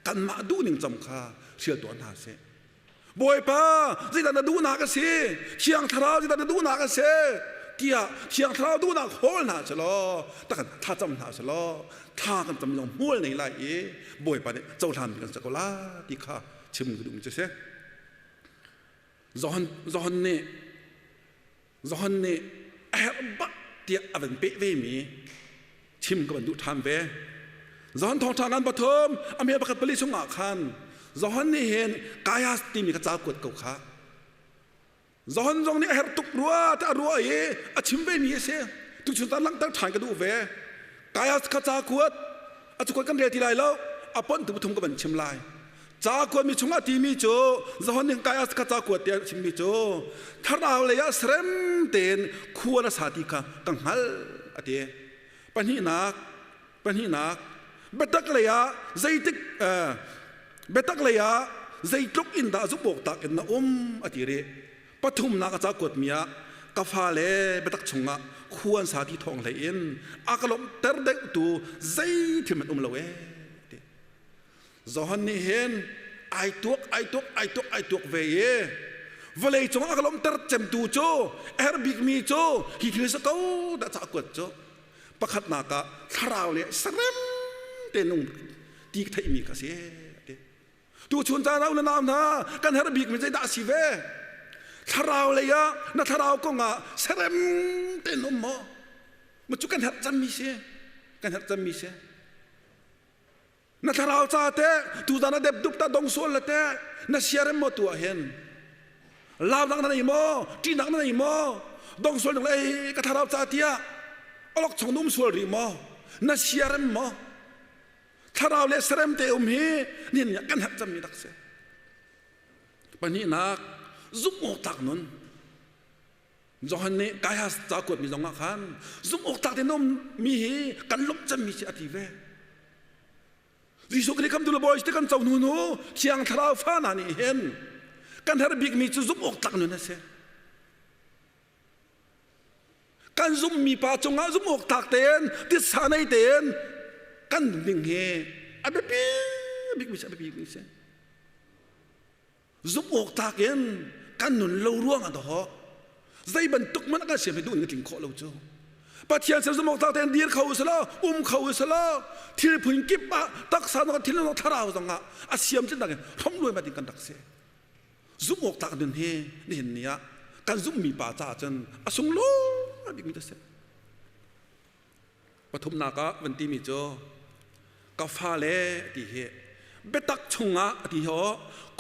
kanmah duhning cam kha hrial tuah hna sih. Bawipa, zeidah na duhnak a si? Thiang Thlarau zeidah na duhnak a si? tiah Thiang Thlarau duhnak hawl hna selaw, takan thlacam hna selaw, thla kan cam zong hmual nei lai i Bawipa nih cohlan kan si ko la ti kha chim ka duhmi cu si. Johan, Johan nih Johan nih a herh bak tiah a van peh vemi chim ka van duh ṭhan ve. Johan thawngṭha ngan pathum a hme pakhat pali chungah khan Johan nih hin Gaius timi kha ca kuat ko kha. Johan zong nih a herh tuk rua tiah a ruah i a chim vemi a si. Tuchun tan langhter ṭhan ka duh ve. Gaius kha ca kuat a cukuat kan rel ti lai lo a ponh tu pathum ka van chim lai. Ca kuatmi chungah timi cu Johan nih Gaius kha ca kuat tiah a chimmi cu thlarau lei ah serem tein khua na sa ti kha ka hngalh a ti. Pahnihnak, pahnihnak, biatak lei ah zeitik biatak lei ah zeitluk in dah zumh awk tak in na um a ti rih. Pathumnak a ca kuatmi ah ka fale biatak chungah khua an sa ti thawng hlei in a ka lawmhter deuhtu zei thil hmanh um lo ee ti. Johan nih hin ai tuak ai tuak ai tuak ai tuak ve i vawlei cung a ka lawmhter cemtu cu a herh bikmi cu hi thil si ko dah ca kuat cu pakhatnak ah thlarau le sarem te nung ti theihmi ka si ti tu chun caan ah unau hna kan herh bikmi zeidah a si ve thlarau lei ah na thlarau kong ah serem tein um maw ma cu kan herh cemmi si kan herh cemmi si Na thlarau ca teh tuzan a depdup ta dong sual le teh na siarem maw tu ah hin launak na nei maw ṭihnak na nei maw dong sual ding le ei ka thlarau ca tiah alok chung na um sual rih maw na siarem maw thlarau le serem te um hi nihin ni ah kan herh cemmi rak si pahnihnak zumh awk tlak nun Johan nih Gaius ca kuatmi zongah khan zumh awk tlak tein ummi hi kan lawmh cemmi si a ti ve. Jesuh Khrih khamtu le Bawi te kan co hnu nu Thiang Thlarau fa hna nih hin kan herh bikmi cu zumh awk tlak nun a si. Kan zumhmi pa cungah zumh awk tlak tein titsa nei tein kan nun ding hi a biapi bikmi si a biapi bikmi si. Zumh awk tlak in kan nun lo ruang ah dawh zei bantuk hmanh kan siam hi duh in ka tling khawh lo cu. Pathian sin zumh awk tlak tein dir kho u selaw um kho u selaw thil phun kip ah taksa zong thil zong thlarau zong ah a siam cin in hrom luai ma ding kan rak si. Zumh awk tlak nun hi nihin ni ah kan zumhmi pa caah cun a sunglawi bikmi cu a si. Pathumnak ah van timi cu ka fale ti hi biatak chungah a ti ho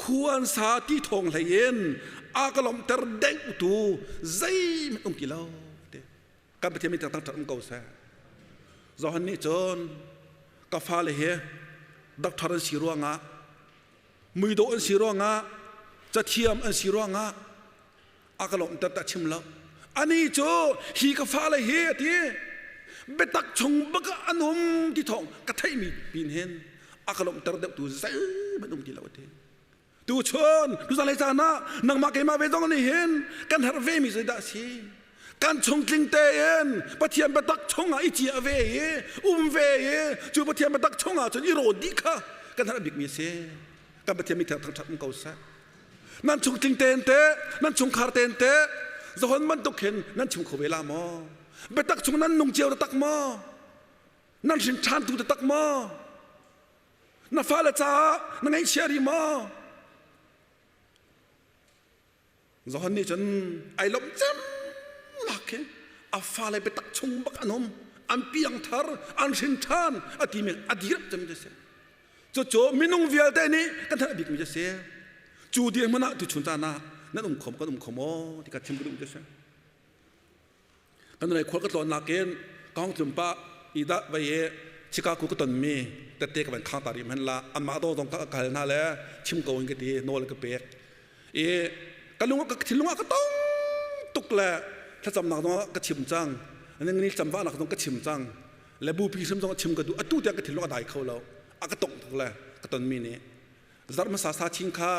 khuansa ti thawng hlei in a ka lawmhter deuhtu zeihmanh um ti lo ti. Kan Pathian min thangthat um ko seh. Johan nih cun ka fale hi doctor an si ruangah muidawh an si ruangah cathiam an si ruangah a ka lawmhter ta chim lo. Ani cu hi ka fale hi a ti biatak chung bak ah an um ti thawng ka theihmi pin hin a ka lawmhter deuhtu zeihmanh um ti lo a ti. Tuchun tuzan lei caan ah nangmah keimah ve zong nih hin kan herh ve mi zeidah a si? Kan chungtling tein Pathian biatak chungah i ciah ve i um ve i cu Pathian biatak chungah cun i rawn dih kha kan herh bikmi a si. Kan Pathian mi thangṭhat um ko seh. Nan chungtling tein teh, nan chungkhar tein teh, Johan bantuk hin nan chim kho ve la maw? Biatak chung nan nung cio taktak maw? Nan hrin ṭhantu taktak maw? Na fale caah na ngaihchia rih maw? Johan nih cun ai lawmh cem lak khi a fale biatak chung bak an um, an piangthar, an hrin ṭhan a timi a dirh cem ti si. Cucu minung vialte nih kan theih bikmi cu si. Cu dirhmun ah tuchun caan ah nan um khom kan um kho maw ti ka chim ka duh ti si. Kan lei khual ka tlawnnak in ka hong tlun pah i dah vei i Chicago ka tonmi tette ka van khang ta rih hmanh la anmah dawng zong ka hal hna le chim ko in ka ti nawl ka pek i ka lung ka thinlung ah ka tong tuk le thlacamnak zong ka chim cang ni camvahnak zong ka chim cang le bupi hrim zong chim ka duh atu tiang ka thinlung a dai kho lo a ka tong tuk le ka tonmi nih Zarh hmasa sa chin kha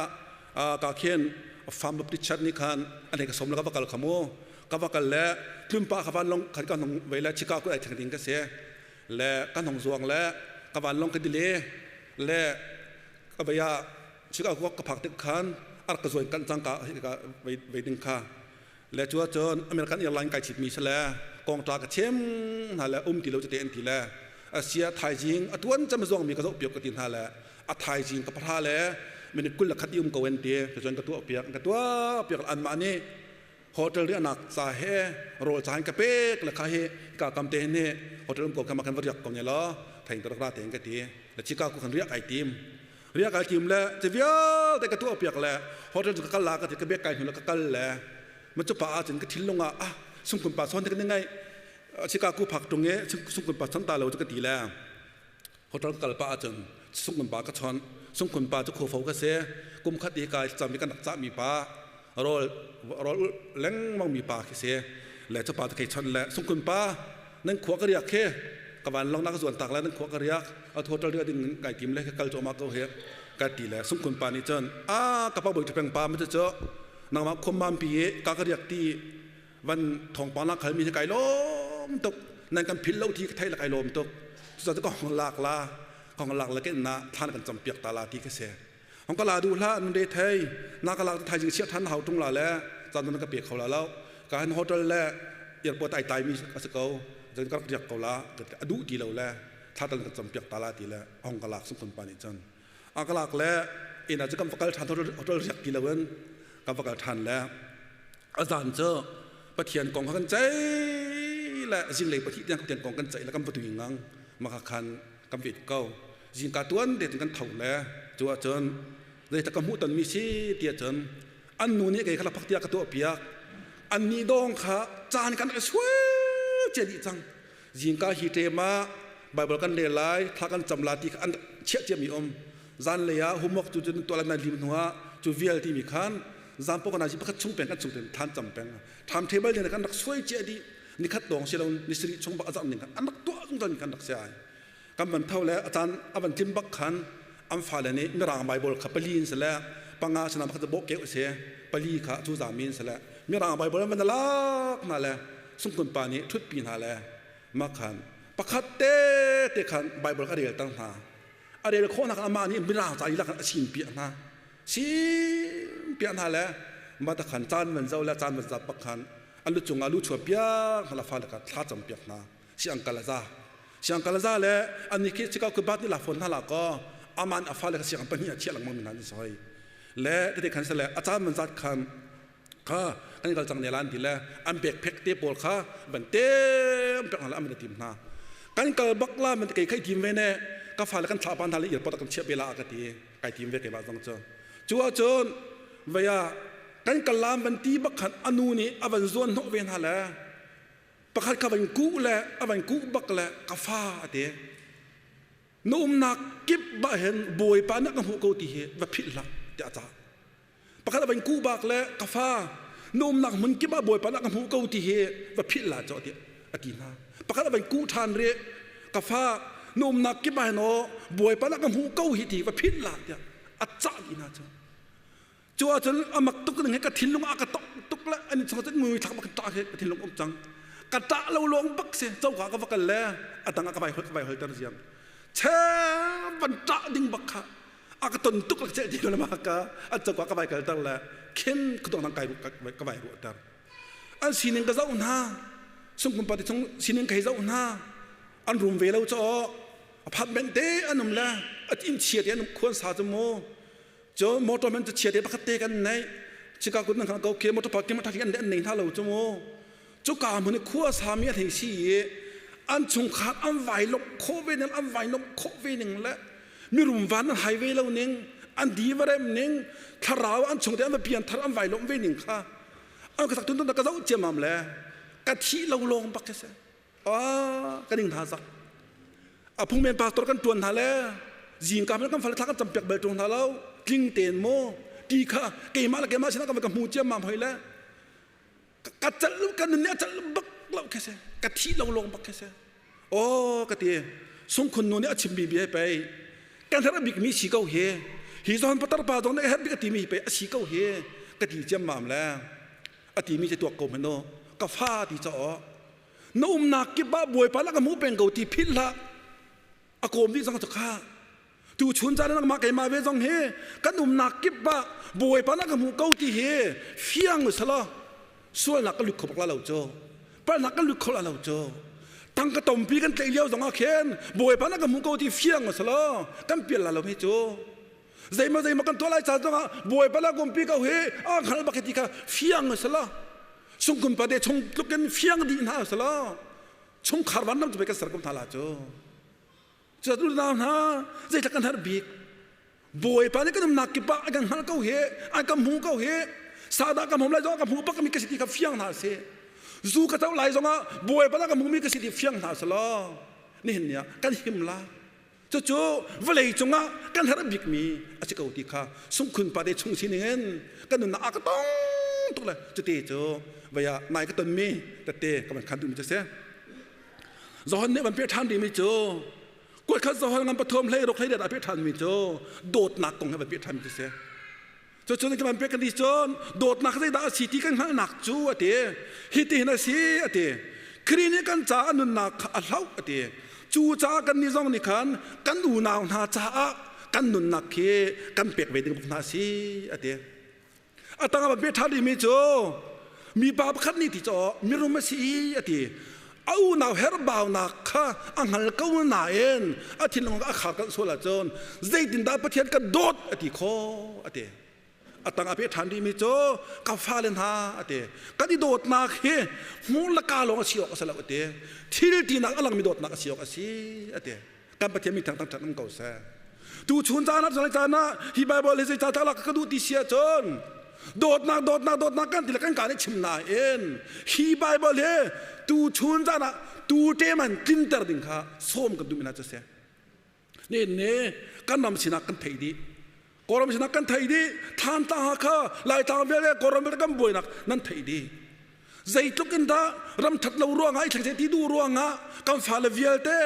ka khin Farm Baptist Church nih khan an hei ka som le ka va kal kha mu. Ka va kal le tlunpa ka vanlawng khan ka hong vei le Chicago ai theng ding ka si. Le kan hong zuang le ka vanlawng ka dile le ka vei ah Chicago ka phak tik khan a rak ka zuan kan cang ka vei vei ding kha. Le cu ahcun American Airline kai chitmi si le kongṭa ka chim hna le um ti lo cite an ti le asia thaizing a tuan cem zuangmi ka zoh piak ka ti hna le a thaizing ka pahra le minute 21 i um ko an ti. Cun ka tuah piak ka tuah piak. Anmah nih hotel riahnak ca he rawl ca in ka pek le kha hi ka kam te hin hotel um ko kha ma kan va riak ko ne law thaing ka rak ra tein ka ti le Chicago kan riak ai tim riak ai tim le ci vialte ka tuah piak le hotel cu ka kal la ka ti ka bek kai hnu le ka kal le ma cu pa ah cun ka thinlung ah ah sungkun pa son te ka ni ngai Chicago phak tung e sungkun pa chan ta lo cu ka ti le hotel kal pa ahcun sungkun pa ka chawnh. Sungkun pa cu khuafo ka si. Kum khat i kai cam i kan rak cahmi pa rawl rawl lengmang mi pa khi si le cu pa cu kei chawnh le sungkun pa nan khua ka riak khi ka van long na ka zuan tak le nan khua ka riak a hotel riak ding kai tim le kal cawma ko he ka ti le sungkun pa nih cun a ka pa boi peng pa ma cu nangmah khom mam pi ka ka riak ti van thawngpang na khalmi hi kai lawm tuk nan kan philh lo thi ka thei la kai lawm tuk. Cucaah ka hong lak la hong lak la ken na thlan kan campiak ta la ti ka si. Hong ka la du hlah nun re thei na ka lak thai jing chia than hau tung la le chan na ka pe kho la lo ka han hotel le airport ai tai mi a si ko zan ka rak riak ko la a duh ti lo le thla tal kan campiak ta la ti le hong ka lak sung pa nih cun a ka lak le inn ah cu kan va kal ṭhan hotel riak ti loin kan va kal ṭhan le a zan cu Pathian kong kha kan ceih le zinglei pathih tiang Pathian kong kan ceih le kan va tui ngang maka khan kan vet ko. Zingka tuan te kan tho le cu ahcun zeitak ka hmuh tonmi si ti ahcun an nu nih kei kha laphak tiah ka tuah piak an nih dawng kha caan kan rak sual cia dih cang. Zingka hi ṭem ah Bible kan rel lai, thla kan cam la ti kha an chiah ciami um. Zanlei ah homework cu cun tuah lan lim hnu ah cu vial timi khan zan pawk na pakhat chung peng kan chung ten than cam peng. Time table nih kan rak suai cia dih. Nikhat dong si lo ni sarih chung bak azam ning khan an rak tuah zungzal mi kan rak si ai. Kan van tho le a caan a van tlim bak khan an fale nih mirang Bible kha pali in sile panga sinam pakhat bawh keuh si pali kha cu zami in sile mirang Bible an van lak hna le sungkun pa nih ṭhutpi hna le mah khan pakhat te te khan Bible a rel ter hna. A rel khawhnak amah nih mirang ca lila khan a sim piak hna sim piak hna le mah ta khan caan van zo le caan van zap bak khan an lu cungah lu chuah piak hna la fale kha thla cam piak hna. Siang kal a za siang kal a za le an nih khi chika kubat nih la phone hna la ko aman a fale kha siang pahnih a chiah lengmang mi hna an soi le tete khan sale a caan van zat khan kha kan kal cang ne lan ti le an backpack te pawl kha van tem pek hna le an van tim hna. Kan kal bak la man kei khai tim ve ne ka fale kan thlah pa hna le airport ah kan chiah pe la ka ti kai tim ve keimah zong cu. Cu ahcun vei ah kan kal lam van ti bak khan anu nih a van zuan hnawh ve hna le pakhat kha van kuh le a van kuh bak le ka fa a ti. Na umnak kip bah hin Bawipa nih ka hmuh ko ti hi va philh hlah tiah a cah. Pakhat a van kuh bak le ka fa na umnak hmun kip ah Bawipa nih ka hmuh ko ti hi va philh la caw tiah a ti hna. Pakhat a van kuh ṭhan rih ka fa na umnak kip ah hin aw Bawipa nih ka hmuh ko hi ti va philh la tiah a cah dih hna cu. Cu ahcun a mak tuk ning he ka thinlung a ka tok tuk le ani chung cun mui thlak bak ṭah he ka thinlung um cang. Ka ṭah lo lawng bak si coka ka va kal le a dang ah ka vai ka vai holter ziam. Che van ṭah ding bak kha a ka ton tuk le ceh ti lo ma ka an coka ka vai kalter le khin khudong nang kai ka vai ruahter. An sining ka zoh hna sungkum pati chung sining ka hei zoh hna an rum ve lo caw apartment te an um le a inn chia te an um khuan sa cu mu Cun motor man cu chia te pakhat te kan nei. Chicago nan ko ke motor parking ma an an nei hna lo cu mu. Cuka hmun i khua sami an hei si i an chungkhar an vai lomh khawh ve ning an vai lomh khawh ve ning le mirum van an hai ve lo ning an di va rem ning thlarau an chung te an va pian thar an vai lomh ve ning kha an ka sak tun tun ka zoh ciamam le ka thih lo lawng bak khi si Ah, kan ing hna zak. A phungmen pastor kan tuan hna le zingka hmanh kan fale thla kan campiak bal ṭung hna lo. Tling tein maw ti kha keimah le keimah sinah ka hmu ciammam hoi le ka calh ka nun nih a calh bak lo khi si. Ka thih lo lawng bak khi si. Aw ka ti. Sungkhun nu nih a chimmi bia hi pei kan herh bikmi si ko hi. Hi zawn patar pa zong nih a herh bik a timi hi pei a si ko hi ka ti ciammam le a timi cu tuak ko hmanh u ka fa ti caw na umnak kip ah bawipa la ka hmuh peng ko ti philh hlah a kawm dih zong cu kha tu chun caan nangmah keimah ve zong hi kan umnak kip ah bawipa la ka hmuh ko ti hi fiang usalaw sualnak ka lut kho bak la lo cu palhnak kan lut kho la lo cu tangka tompi kan tlaih lio zong ah khin bawipa na ka hmuh ko ti fiang usalaw kan pial la lo hi cu Zeimaw zeimaw kan tuah lai caan zongah Bawipa la kumpi ko hi a hngal bak ti kha fiang a si lo. Sungkum pate chung tluk in fiang dih hna a si lo. Chungkhar van lam cu kan ser ko hna la cu. Cu nau hna zeitlak kan herh bik. Bawipa nih kan umnak kip ah a kan hngal ko hi, a kan hmu ko hi. Sadah ka hmum lai zongah ka hmu bak mi ka si ti kha fiang hna si. Zu ka co lai zongah Bawipa na ka hmu mi ka si ti fiang hna si lo. Nihin ni ah kan him la. Cucu vawlei cungah kan herh bikmi a si ko ti kha sungkhun pa te chung sining in kan nunnak a ka tong tuk le cuti cu vei ah nai ka tonmi tete ka van khan duhmi cu si. Johan nih van peh ṭhan rihmi cu kuatkhat Johan ngan pathum hlei ruk hlei riat ah peh ṭhanmi cu dawtnak kong he van peh ṭhanmi cu si. Cucun kan pek kan ti cun dawtnak zeidah a si ti kan hngalhnak cu a ti. Hitihin a si a ti. Khrih nih kan caah a nunnak kha a hloh a ti. Cu caah kannih zong nih khan kan unau hna caah kan nunnak khi kan pek ve ding hna a si a ti. A tang ah pe ṭha rihmi cu mipa pakhat nih ti caw mirum a si a ti. A unau herhbaunak kha a hngal ko nain a thinlung a khar kalh sual ahcun zeitindah Pathian ka dawt a ti khawh a ti. A tang a peh ṭhan rihmi cu ka fale hna a ti. Kan i dawtnak hi hmur le ka lawng a si awk a si lo a ti. Thil tinak a langmi dawtnak a si awk a si a ti. Kan Pathian mi thang thang um ko seh. Tu chun caan ah caan ah hi Bible hi zei ca lak ka duh ti si ahcun dawtnak dawtnak dawtnak kan ti le kan ka nih chim nain hi Bible hi tu chun caan ah tu ṭem tlinter ding kha sawm kan duh mi hna cu si. Ne ne kan ram sinak kan theih dih. Kawlram sinak kan theih dih. Thantlang Hakha Laitlang vialte Kawlram vialte kan buainak nan theih dih. Zeitluk in dah ram that lo ruangah i thleng ti duh ruangah kan fale vialte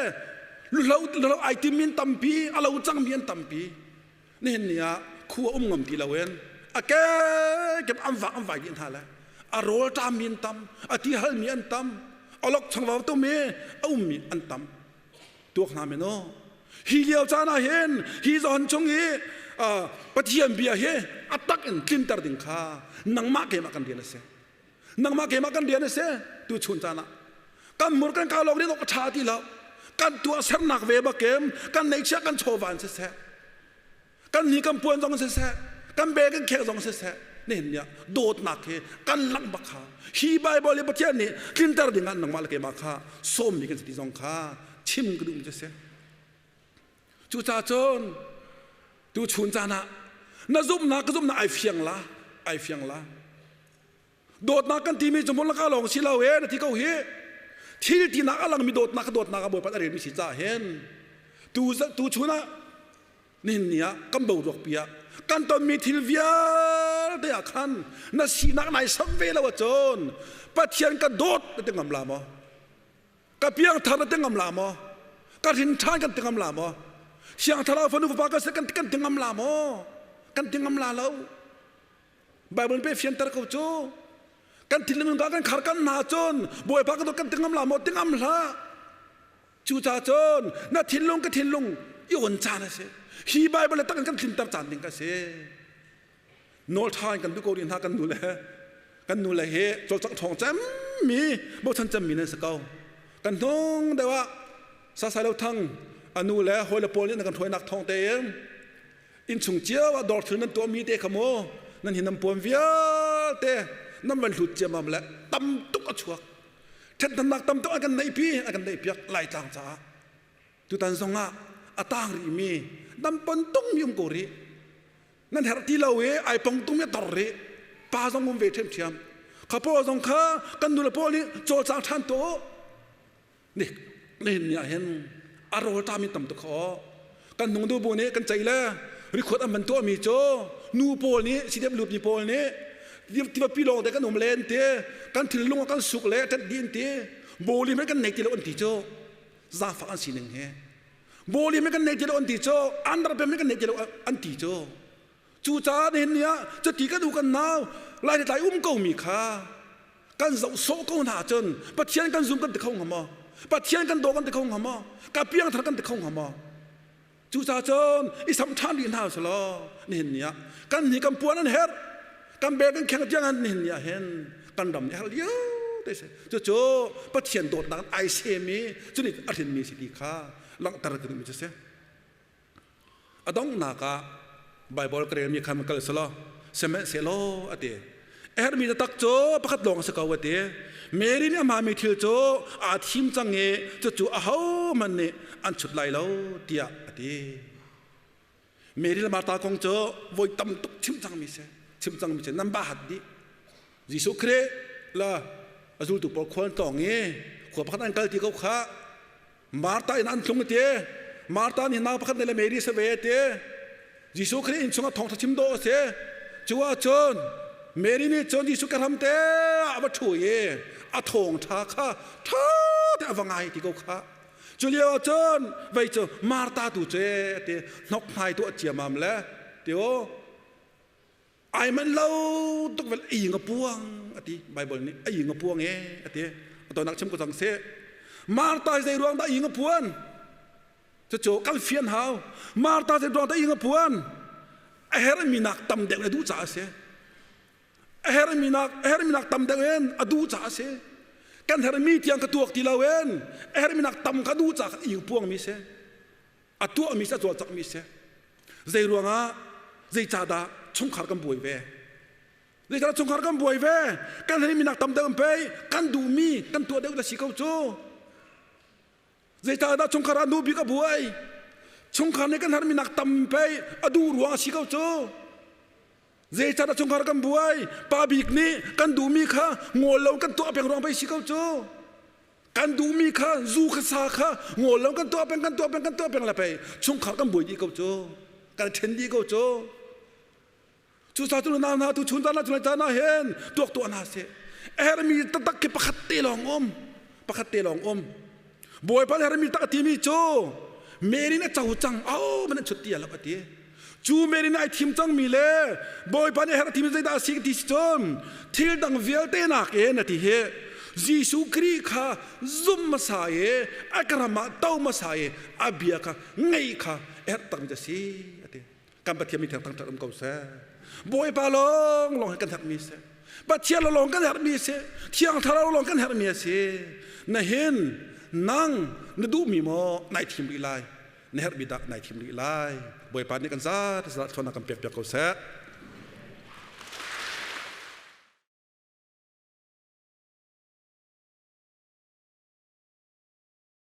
luhlo luhlo ai tim in tampi a lo cangmi an tampi nihin ni ah khua um ngam ti loin a kekep an vak an vai dih hna le a rawl ṭammi an tam a ti halmi an tam alok changvau tumi a ummi an tam tuak hna men aw hi lio caan ah hin hi zawn chung i Pathian bia hi a tak in tlinter ding kha nangmah keimah kan rian a si nangmah keimah kan rian a si tu chun caan ah kan mur kan ka lawng rian awk a ṭha ti lo kan tuah sernak ve bakem kan neihchiah kan chawva in siseh kan ni kan puan zong siseh kan be kan khek zong siseh nihin ni ah dawtnak hi kan langh bak kha hi Bible hi Pathian nih tlinter ding ah nangmah le keimah kha sawmmi kan si ti zong kha chim. Chim ka duhmi cu a si. Cucaah cun tu chun caan ah na zumhnak ka zumhnak ai fiang la, ai fiang la. Dawtnak kan timi cu hmun laka lawng si lo e na ti ko hi. Thil tinak a langmi dawtnak ka dawtnak a Bawipa a relmi si caah hin tu tu chun ah nihin ni ah kan boruak pi ah kan tonmi thil vialte ah khan na sinak nai sam ve lo ahcun Pathian ka dawt na ti ngam la maw? Ka piangthar na ti ngam la maw? Ka hrin ṭhan kan ti ngam la maw? Siang Thlarau fanu fapa ka si kan kan ti ngam la maw? Kan ti ngam la lo. Bible pe fianter ko cu. Kan thinlung ka kan khar kan hna cun Bawipa ka dawt kan ti ngam la maw? Ti ngam hlah. Cucaah cun na thinlung ka thinlung i on caan a si. Hi Bible le tak in kan tlinter caan ding ka si. Nawl ṭha in kan duh ko rih hna kan nu le kan nu le hi cawlcangh ṭhawng cemmi bochan cemmi nan si ko. Kan hnung deuh ah Sasai Lo Thang a nu le hawile pawl nih na kan hruainak thawng tein innchung cio ah dawr thil nan tuahmi te kha mu nan hi nan puan vialte nan van hlut ciammam le tam tuk a chuak. Ṭhatnak tam tuk a kan neihpi a kan neihpiak Laitlang caah. Tutan zong ah a tang rihmi nan pon tungmi um ko rih. Nan herh ti lo i ai pong tungmi a tor rih. Pa zong um ve ṭhiamṭhiam. Kha pawl zong kha kan nule pawl nih cawlcang ṭhan tuah u. Ni nihin ni ah hin a rawl ṭami tam tuk kha kan hnung nu bu nih kan ceih le rikhut an van tuahmi cu nu pawl nih sidep lutmi pawl nih tivapi lawng te kan um len ti kan thinlung ah kan suk le ṭet dih an ti bawli hmanh kan nei ti lo an ti cu zaangfak an sining hi bawli hmanh kan nei ti lo an ti cu underpem hmanh kan nei ti lo an ti cu cucaah nihin ni ah cuti kan u kan nau lai le tlai um ko mi kha kan zoh sawh ko hna ahcun Pathian kan zum kan ti kho hnga maw Pathian kan daw kan ti kho hnga maw ka piangthar kan ti kho hnga maw cucaah cun i sam ṭhan rih hna usih nihin ni ah kan ni kan puan an herh kan bel kan kheng tiang nihin ni ah hin kan ram nih a herh lio te si cucu Pathian dawtnak ai semi cu nih a hrinmi si ti kha langhter ka duhmi cu si A donghnak ah Baibal ka relmi kha kal selaw sihmanhsehlaw a ti. A herhmi taktak cu pakhat lawng a si ko a ti. Mary nih a hmaami thil cu aa thim cang i cucu ahohmanh nih an chut lai lo tiah a ti. Mary le Martha kong cu voi tam tuk chim cangmi si. Chim cangmi si. Nan ba hat dih. Jesuh Khrih la a zultu pawl khual an tlawng i khua pakhat an kal ti ko kha Martha in an tlung ti Martha nih nau pakhat le Mary se ve ti Jesuh Khrih inn chungah thawngtha chim dawh a si cu ahcun Mary nih cun Jesuh ka hram te ah a va ṭhu i a thawngṭha kha ṭha te a va ngai ti ko kha cu lio ah cun vei cu Martha tu cu ti hnok hnai tu a ciamam le ti o Ai manh lo tuk vel ei nga puang ati Bible nih ei nga puang e ati atonak chim ko cang seh Martha zei ruang dah ei nga puan cucu kan fian hau Martha zei ruang dah ei nga puan a hermi nak tam deuh a duh caah a si a hermi nak a hermi nak tam deuh in a duh caah a si kan hermi tiang ka tuak ti lo in a hermi nak tam ka duh caah ing puang mi si a tuahmi si a cawlcanghmi si zei ruangah zeicahdah chungkhar kan buai ve zeicahdah chungkhar kan buai ve kan hei minak tam deuh pei kan duhmi kan tuah deuh na si ko cu zeicahdah chungkhar ah nu bik a buai chungkhar nih kan har minak tam pei a duh ruang a si ko cu zeicahdah chungkhar kan buai pa bik nih kan duhmi kha ngol lo kan tuah peng ruang pei si ko cu Kan duhmi kha zu kha sa kha ngawl lo kan tuah peng kan tuah peng kan tuah peng la pei chungkhar kan buai dih ko cu kan ṭhen dih ko cu cucaah cu nau hna tu chun caan ah cun caan ah hin tuak tuah hna seh a hermi taktak khi pakhat te lawng um pakhat te lawng um Bawipa nih hermi tak a timi cu Mary nih a co cang au man an chut ti a lo a ti cu Mary nih ai thim cangmi le Bawipa nih a herh timi zeidah a si ti si cun thil dang vialte nakin a ti hi Jesuh Khrih kha zum hmasa i a ka ram ah to hmasa i a bia kha ngaih kha a herh takmi cu a si a ti kan Pathian mi thiang thangṭhat um ko seh Bawipa lawng lawng hi kan herhmi si Pathian lawng kan herhmi si Thiang Thlarau lawng kan herhmi a si na hin nang na duhmi maw nai thim rih lai na herhmi dah nai thim rih lai Bawipa nih kan zat zat thluanak kan pek piak ko seh.